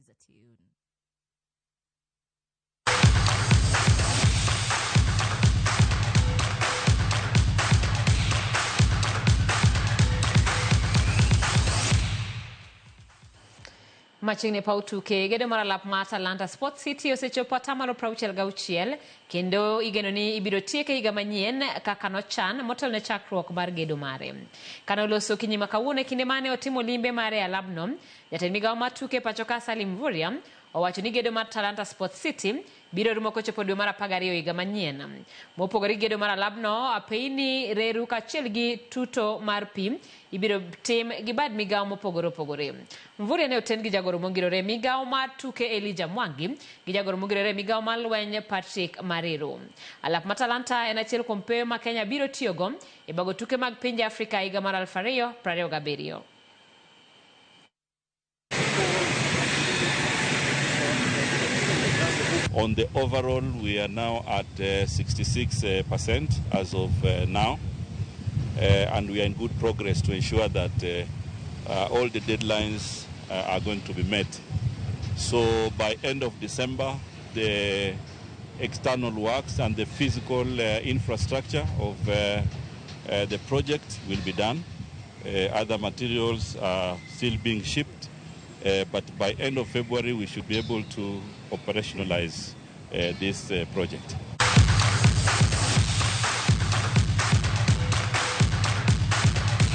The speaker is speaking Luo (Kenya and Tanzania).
is a tune. Machiegni e paw tuke, gedo mar alap mar Talanta Sports City osechopo atamalo 66 kendo igeno ni ibiro tieke higa manyien kaka nochan motelo ne chakruok mar gedo mare. Kane oloso okinyi ma kawuono e kinde mane otimo limbe mare e alabno, jatend migawo mar tuke e pachoka Salim Mvurya owacho ni gedo mar Talanta Sports City biro rumo kochopo dwe mar 12 higa manyien. Mopogore gi gedo mar alabno, apeyni, reru kaachiel gi tuto mar pi ibiro tim gi bad migawo mopogore opogore. Mvurya ne oten gi jagoro mongirore e migawo mar tuke Elijah Mwangi gi jagoro mongirore e migawo mar lweny Patrick Mariru. Alap ma Talanta en achiel kuom peyo ma Kenya biro tiyogo e bago tuke mag pinje Afrika higa mar 2027. On the overall, we are now at 66% as of now, and we are in good progress to ensure that all the deadlines are going to be met. So by end of December, the external works and the physical infrastructure of the project will be done. Other materials are still being shipped, but by end of February we should be able to operationalize this project.